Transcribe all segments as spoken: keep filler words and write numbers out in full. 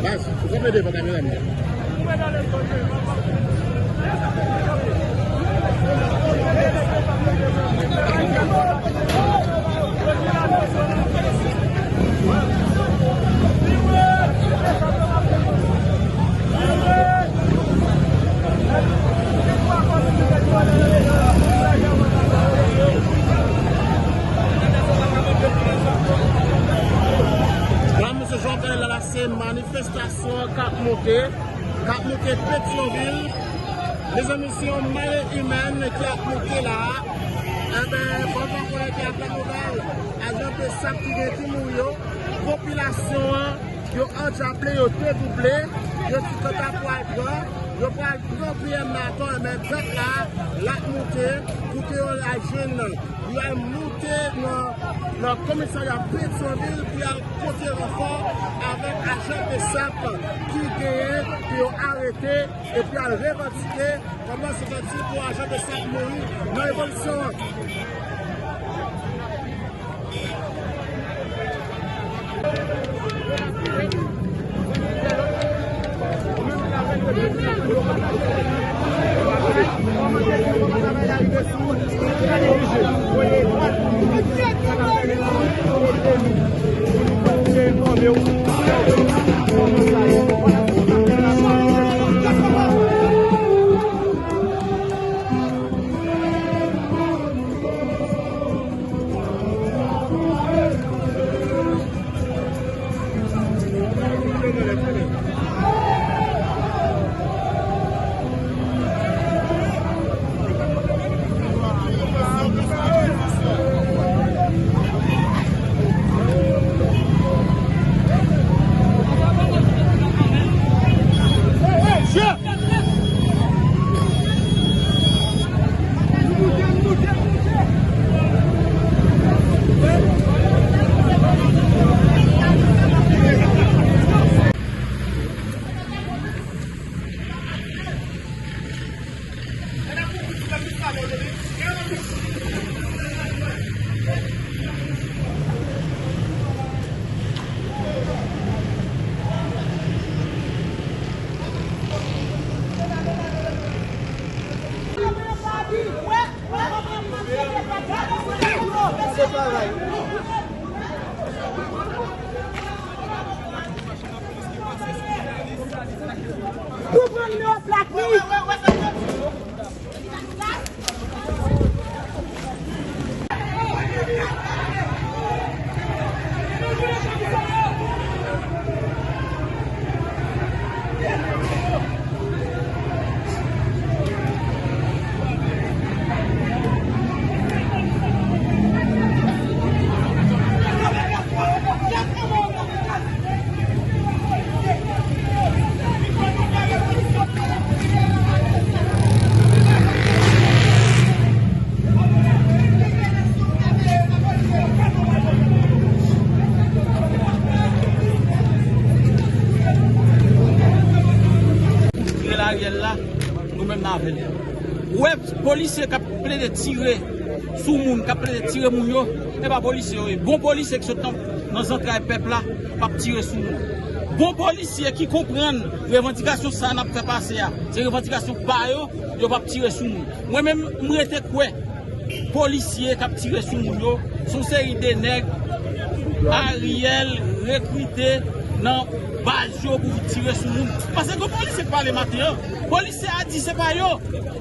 Baz, ou konn ede pa kameraman? La, mesye Jovenel la, se manifestasyon k ap monte, k ap monte Petyonvil. Mezanmi, se yon mare imèn ki ap monte la a. Enben, fò nou konnen ke apre nouvèl ajan BSAP ki gen ki mouri yo, popilasyon an, yo andyaple, yo dedouble, yo di kanta pou al pran, yo pral pran P M Nathan, enben, pèp la, l ap monte pou ke yo al jwenn, yo al monte nan, nan komisarya Petyonvil pou y al pote ranfò avèk ajan BSAP ki genyen pou yo arete epi al revandike kòman se fè ti pou ajan BSAP mouri nan revolisyon an. Ou pran nimewo plak li. Ariel la, nou menm n avè l. Ou wè polisye k ap plede tire sou moun, k ap plede tire moun yo, e pa polisye yo ye. Bon polisye ki sot nan, nan zantray pèp la, p ap tire sou moun. Bon polisye ki konprann revandikasyon sa n ap fè pase a, se revandikasyon pa yo, yo p ap tire sou moun. Mwen menm, m rete kwè polisye k ap tire sou moun yo, se yon seri de nèg Ariel rekrite nan baz yo pou tire sou moun. Paske gen polisye k pale maten an, polisye a di se pa yo.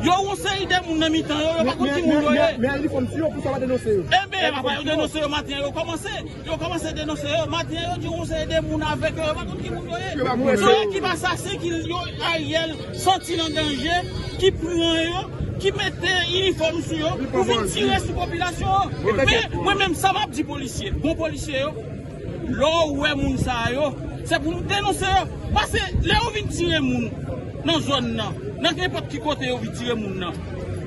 Yo yon seri de moun nan mitan yo, yo pa konn ki moun yo ye. Men, men, men, men inifòm sou yo, pou sa pa denonse yo. Enben, apa yo denonse yo maten an, yo kòmanse. Yo kòmanse denonse yo. Maten an, yo di yon seri de moun avèk yo, yo pa konn ki moun yo ye. Se ekip asasen ki yo Ariel santi nan danje, ki pran yo, ki mete inifòm sou yo, pou vin tire sou popilasyon an. Men, mwen menm, sa m ap di polisye, bon polisye yo, lè w wè moun sa yo, se pou nou denonse yo. Paske lè yo vin tire moun nan zòn nan, nan nenpòt ki kote yo vin tire moun nan,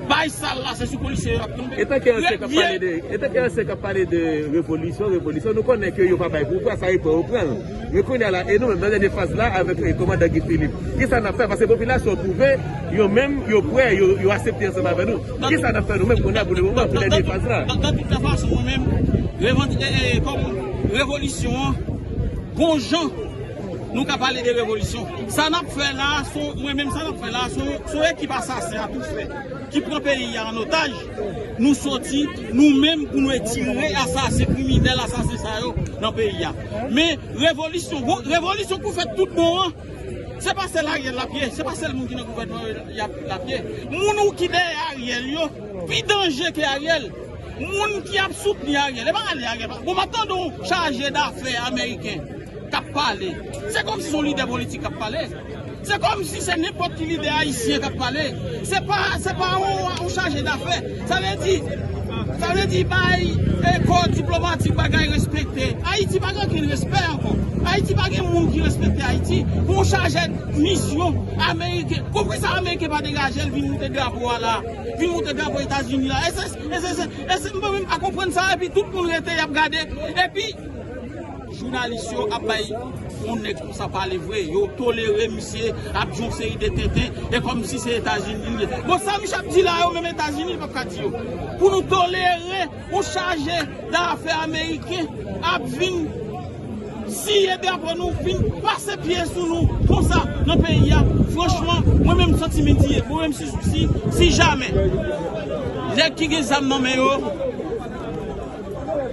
Bay sal la, se sou polisye yo ap tonbe. Etan ke ansyen k ap pale de, etan ke ansyen k ap pale de revolisyon, revolisyon, nou konnen ke yo pa bay pouvwa, sa yo pran, yo pran l. Men kounye a la, e nou menm nan dènye faz la, avèk eh, kòmandan Guy Philippe, kisa n ap fè? Paske popilasyon twouve yo menm, yo prè, yo, yo aksepte ansanm avè nou. Kisa n ap fè nou menm kounye a pou le moman, pou dènye faz la? Nan tout fason, mwen menm, revan- eh, eh, kòm revolisyon an, bon jan, nou ka pale de revolisyon. Sa n ap fè la, se mwen menm, sa n ap fè la, se se ekip asasen a tou fè ki pran peyi a an otaj, nou soti, nou menm, pou nou etire asasen, kriminèl, asasen sa yo nan peyi a. Men revolisyon, revolisyon pou fèt tout bon an, se pa sèl Ariel l ap ye, se pa sèl moun ki nan gouvènman yo l ap ye. Moun ou ki dèyè Ariel yo, pi danje ke Ariel. Moun ki ap soutni Ariel, e pa ale Ariel, bon, m ap tande yon chaje dafè ameriken k ap pale. Se kòmsi se yon lidè politik k ap pale. Se kòmsi se nenpòt ki lidè ayisyen k ap pale. Se pa, se pa yon, yon chaje dafè. Sa vle di, sa vle di bay eh, kò diplomatik bagay respekte. Ayiti pa gen okenn respè ankò. Ayiti pa gen moun ki respekte Ayiti. Pou yon chaje misyon ameriken. Konpri sa ameriken pa degaje l vin moute drapo a la. Vin moute drapo Etazini la. E se, e se, se, e se, mwen menm pa konprann sa. Epi tout moun rete, y ap gade. Epi jounalis yo ap bay yon nèg konsa pale vre. Yo tolere misye ap di yon seri de tenten. E kòmsi se Etazini li ye. Bon, sa misye ap di la yo, menm Etazini li p ap ka di yo. Pou nou tolere yon chaje dafè ameriken ap vin siye drapo nou, vin pase pye sou nou konsa nan peyi a. Franchman, mwen menm m santi m endiye. Mwen menm si, si, si jamè nèg ki gen zam nan men yo,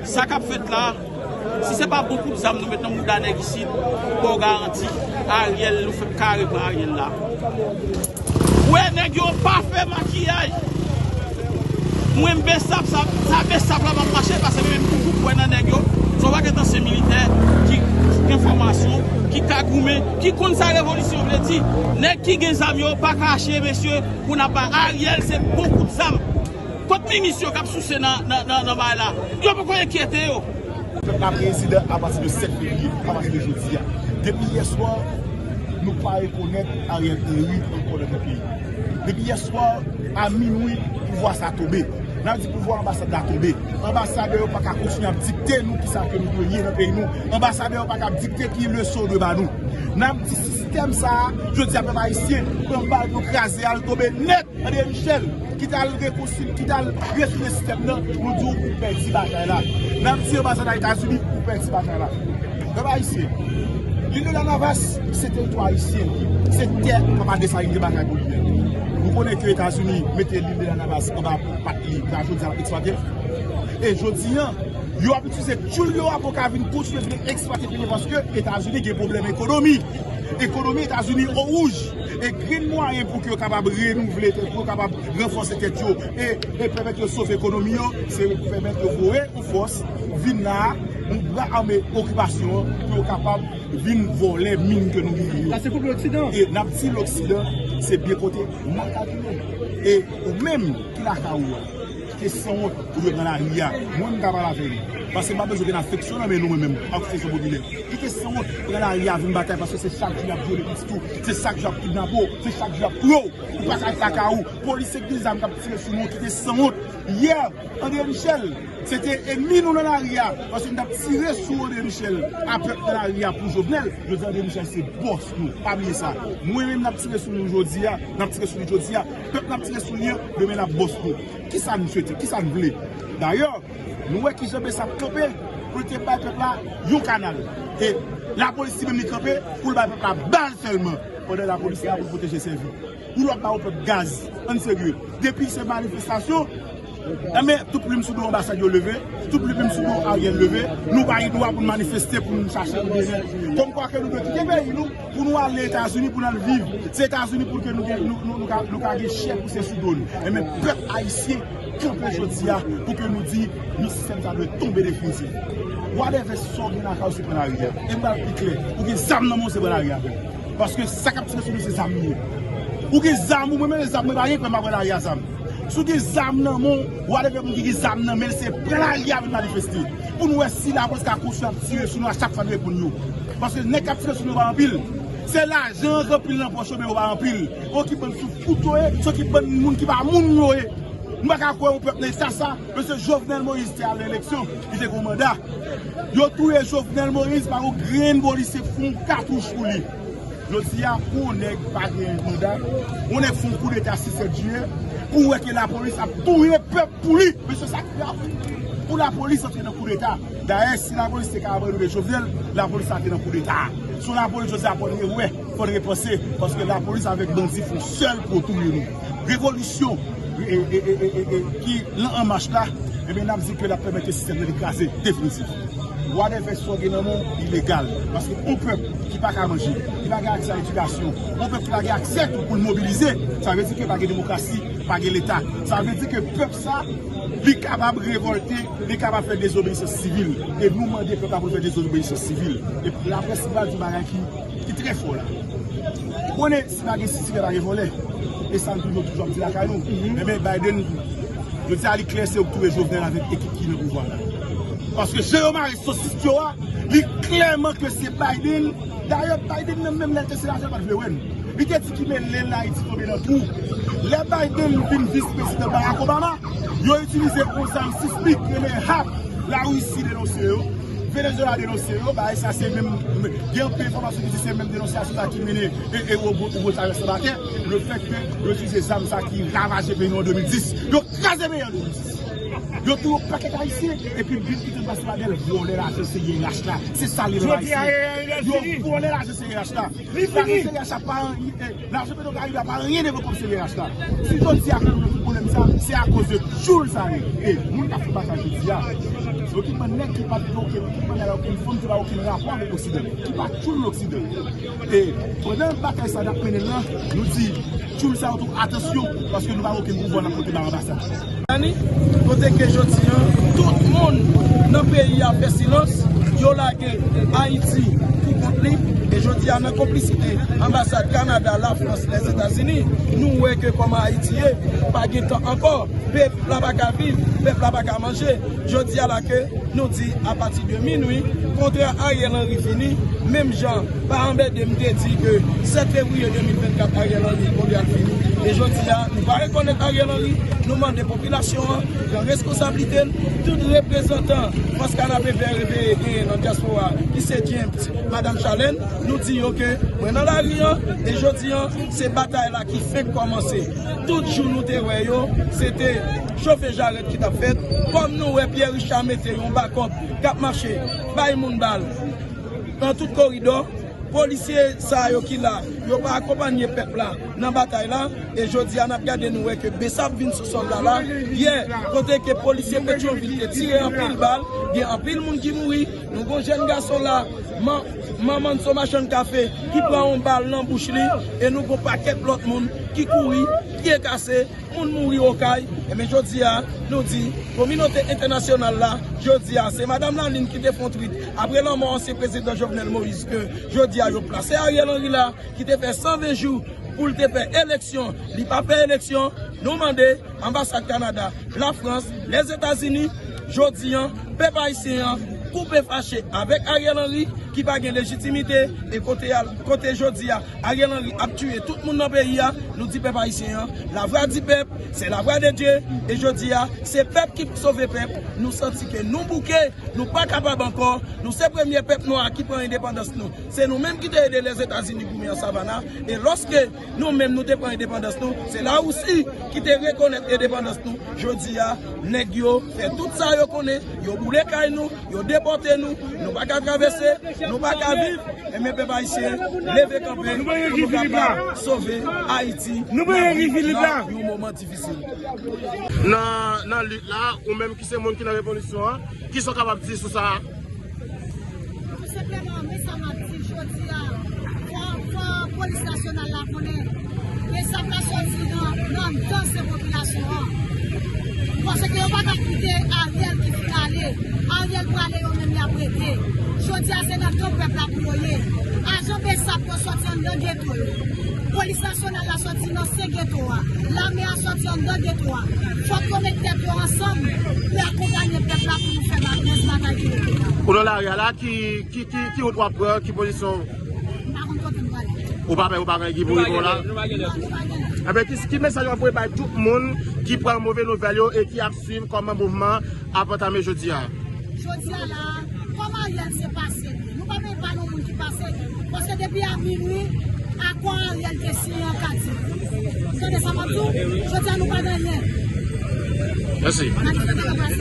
sa k ap fèt la, si se pa bon kout zam nou met nan mouda nèg isit, ba w garanti, Ariel, nou fèk kare pran Ariel la. Ou wè nèg yo pa fè makiyaj. Mwen m besap, sa, sa besap la m ap mache, paske mwen menm toujou kwè nan nèg yo. Se yon pakèt ansyen militè ki gen fòmasyon, ki ka goumen, ki konn sa revolisyon vle di. Nèg ki gen zam yo pa kache, mesye, pou n ap bay Ariel se bon kout zam. Kot minis yo k ap souse nan, nan, nan, nan bay la? Yo poko enkyete yo. Pèp la prezidan apati de sèt fevriye, apati de jodi a. Depi yèswa, nou pa rekonèt Ariel Henry ankò nan tèt peyi. Depi yèswa, a minwi, pouvwa sa tonbe. N ap di pouvwa anbasad la tonbe. Anbasadè yo pa ka kontinye ap dikte nou kisa ke nou dwe ye nan peyi nou. Anbasadè yo pa ka ap dikte ki leson yo dwe ba nou. N ap di sistèm sa a, jodi a pèp ayisyen, pran bal pou kraze a, l tonbe nèt. André Michel, ki t al rekonstwi, ki t al restoure sistèm nan, nou di w ou pèdi batay la. N ap di anbasad a Etazini ou pèdi batay la. Pèp ayisyen, lil de la Navas se teritwa ayisyen, se tè papa Desalin te batay pou li a. Nou konnen ke Etazini mete lil de la Navas anba pat li, la jodi a l ap eksplwate l. E jodi a, yo ap itilize tchoul yo a pou ka vin kontinye vin eksplwate peyi a paske Etazini gen pwoblèm ekonomi. Ekonomi Etazini o wouj. E grenn mwayen pou ke yo kapab renouvle tèt yo, kapab ranfòse tèt yo e, e pèmèt yo sove ekonomi yo, se pèmèt yo voye yon fòs vin la, yon bra ame okipasyon an, pou yo kapab vin vòlè min ke nou genyen yo. Sa se koup Loksidan. E n ap di Loksidan, se byen kote makak yo. E ou menm ki lakay ou a, kite sanwont ou dwe pran lari a. Mwen, m ka pale avè nou. Paske m pa bezwen gen afeksyon nan men nou, mwen menm, ak Fwontasyon Popilè. Kite sanwont pran lari a vin batay, paske se chak jou y ap vyole pitit ou, se chak jou y ap kidnape w, se chak jou y ap touye w. Ou pa ka ret lakay ou. Polisye k gen zam k ap tire sou nou, kite sanwont. Yè, André Michel, se te enmi nou nan lari a, paske n t ap tire sou André Michel a pèp nan lari a pou Jovenel. Jodi a, André Michel se bòs nou. Pa bliye sa. Mwen menm, n ap tire sou nou jodi a, n ap tire sou li jodi a. Pèp n ap tire sou li an, demen l ap bòs nou. Kisa n swete? Kisa n vle? Dayè, nou wè kijan Bessap kanpe pou l te bay pèp la yon kanal. E lapolis li menm li kanpe pou l bay pèp la bal sèlman. Pandan lapolis la pou l pwoteje sèvi. Pou l ap ba yon pèp gaz. Ann serye. Depi se manifestasyon, enben, tout plim sou do anbasad yo leve, tout plim sou do Ariel leve, nou pa gen dwa pou n manifeste, pou n chache pou demen. Kòmkwa ke nou dwe kite peyi nou, pou nou ale Etazini, pou n al viv. Se Etazini pou ke nou gen, nou, nou, nou ka, nou ka gen chè pouse sou do n. Enben, pèp ayisyen, kanpe jodi a, pou ke nou di, nou sistèm sa dwe tonbe definitif. Whatever sa w gen lakay ou, se pran lari a. E m pral pi klè, ou gen zam nan men w, se pran lari a, frè. Paske sa k ap tire sou nou, se zam li ye. Ou gen zam ou, mwen menm zam, mwen pa gen, mwen pa pran lari a zam. Si w gen zam nan men w, whatever moun ki gen zam nan men l, se pran lari a vin manifeste. Pou n wè si lapolis ka kontinye ap tire sou nou a chak fwa n reponn yo. Paske nèg k ap tire sou nou yo pa anpil. Se lajan an k anpil nan pòch yo, men yo pa anpil. Yon ekip bann soufouto ye, se yon ekip bann moun ki pa moun yo ye. M pa ka kwè yon pèp nan eta sa. Mesye Jovenel Moïse te al nan eleksyon, li te gen yon manda. Yo touye Jovenel Moïse pa yon grenn polisye fon katouch pou li. Jodi a, pou yon nèg pa gen manda, yon nèg fon koudeta sis sèt jiyè, pou wè ke lapolis ap touye pèp pou li. Mesye, sa grav. Pou lapolis antre nan koudeta. Dayè, si lapolis te ka abandone Jovenel, lapolis sa te nan koudeta. Si lapolis jodi a fò n rewè, fò n repanse, paske lapolis avèk bandi fon sèl pou touye nou. Revolisyon e, e, e, e, e, e, ki lan an mach la, ebyen, n ap di ke l ap pèmèt ke sistèm nan li kraze definitif. Whatever sa w gen nan men w, ilegal. Paske yon pèp ki pa ka manje, ki pa gen aksè a edikasyon, yon pèp ki pa gen aksè tou pou l mobilize, sa vle di ke pa gen demokrasi, pa gen leta. Sa vle di ke pèp sa, li kapab revòlte, li kapab fè dezobeyisans sivil. E nou mande pèp la pou l fè dezobeyisans sivil. E laprès li pral di yon bagay ki, ki trè fò la. Ou konnen, si pa gen sitirè, pa gen vòlè. E sa n toujou, toujou ap di lakay nou. Ebyen, Biden, jodi a, li klè, se yo k touye Jovenel avèk ekip ki nan pouvwa la. Paske jan yo mare sosis yo a, li klèman ke se Biden. Dayè, Biden menm, menm lè l te senatè, l pa t vle wè n. Li te di ki men len Ayiti tonbe nan twou. Lè Biden vin vis prezidan Barack Obama, yo itilize yon zam sismik rele hap. Larisi denonse yo. Venezuela denonse yo. Bagay sa se menm, gen anpil enfòmasyon ki di se menm denonsyasyon sa ki mennen e, e Hugo, Hugo Chavez anba tè. Le fèt ke yo itilize zam sa ki ravaje peyi nou an de mil dis. Yo kraze peyi an de mil dis. Yo touye yon pakèt Ayisyen, epi Bill Clinton pase pa dèyè l, vòlè lajan C I H la. Se sa li menm Ayisyen. Yo vòlè lajan C I H la. Lajan C I H la pa anyen, eh, lajan Petro Caribe a pa anyen devan kòb C I H la. Si jodi a nou nan tout pwoblèm sa, se akoz de tchoul sa yo. E moun k ap fè batay jodi a, se yo ki ban nèg ki pa t gen okenn, ki pa t gen okenn fanm, ki pa okenn rapò avèk Oksidan, ki pa tchoul Loksidan. E pandan batay sa n ap mennen l lan, nou di tchoul sa yo tou, atansyon, paske nou pa gen okenn pouvwa n ap pote ba anbasad. Ani, kote ke jodi a, tout moun nan peyi a fè silans, yo lage Ayiti pou kont li, e jodi a, nan konplisite anbasad Kanada, Lafrans, Lèzetazini, nou wè ke kòman Ayiti ye, pa gen tan ankò, pèp la pa ka viv, pèp la pa ka manje. Jodi a la ke nou di apati de minwi, kontra Ariel Henry fini, menm jan pa anbède m te di ke sèt fevriye de mil vennkat Ariel Henry kontra l fini. E jodi a, nou pa rekonèt Ariel Henry, nou mande popilasyon an pran reskonsablite l, tout reprezantan Fòs Kanapevè Reveye genyen nan dyaspora, ki se James, Madanm Chalène, nou di yo ke mwen nan lari an, e jodi a, se batay la ki fenk kòmanse. Tout jou nou te wè yo, se te chofe jarèt ki t ap fèt. Kòm nou wè Pierre Richard mete yon bakòp k ap mache, bay moun bal nan tout koridò. Polisye sa yo ki la, yo pa akonpanye pèp la nan batay la. E jodi a, n ap gade, nou wè ke Bsap vin sou sòlda la. Yè, kote ke polisye Petyonvil te tire anpil bal, gen anpil moun ki mouri. Nou gon jèn gason la, man, manman n se yon machann kafe, ki pran yon bal nan bouch li, e nou gon pakèt lòt moun ki kouri, pye kase, moun mouri Okay. Ebyen, jodi a, nou di, kominote entènasyonal la, jodi a, se Madanm Lalin ki te fè yon twit, apre lanmò ansyen prezidan Jovenel Moïse, ke jodi a, yo plase Ariel Henry la, ki te fè san ven jou pou l te fè eleksyon, li pa fè eleksyon, nou mande anbasad Kanada, Lafrans, Lèzetazini, jodi a, pèp ayisyen an koupe fache avèk Ariel Henry ki pa gen lejitimite, e kote a, kote jodi a, Ariel Henry ap tiye tout moun nan peyi a, nou di pèp ayisyen an, la voix du peuple, c'est la voix de Dieu, e jodi a, se pèp ki pou sove pèp, nou santi ke nou bouke, nou pa kapab ankò, nou se premye pèp nwa ki pran endepandans nou. Se nou menm ki te ede Lèzetazini goumen an Savannah. E lòske nou menm nou te pran endepandans nou, se Larisi ki te rekonèt endepandans nou. Jodi a, nèg yo fè tout sa yo konnen, yo boule kay nou, yo depòte nou, nou pa ka travèse, nou pa ka viv. Ebyen, pèp ayisyen, leve kanpe pou nou kapab sove Ayiti nan yon moman difisil. Nan, nan lit la, ou menm ki se moun ki nan revolisyon an, kisa w kapab di sou sa? Tou senpleman, men sa m ap di jodi a, fò, fò polis nasyonal la konnen, men sa k ap soti nan, nan anndan se popilasyon an. Paske yo pa t ap kite Ariel ki fin ale. Ariel prale, yo menm y ap rete. Jodi a, se nan kan pèp la pou yo ye. Ajan Bsap yo soti anndan geto yo. Polis nasyonal la soti nan sen geto a. Lame a soti anndan geto a. Fòk yo met tèt yo ansanm pou akonpanye pèp la pou nou fè ba-, rès batay ki rete a. Ou nan lari a la, ki, ki, ki, ki wout w ap pran, ki pozisyon w? M pa konn kote m prale. Ou pa pè, ou pa gen ki pou rive w la? Nou pa gen lè. Ebyen, ki, ki mesaj w ap voye bay tout moun ki pran move nouvèl yo e ki ap swiv kòman mouvman an ap antame jodi a. Jodi a la, kòm Ariel se pase li, nou pa menm pa nan moun ki pase li. Paske depi a minwi, akò Ariel te siyen an ka di. Tande sa m ap di w, jodi a nou pa gen anyen. Mèsi. Manifestasyon pase.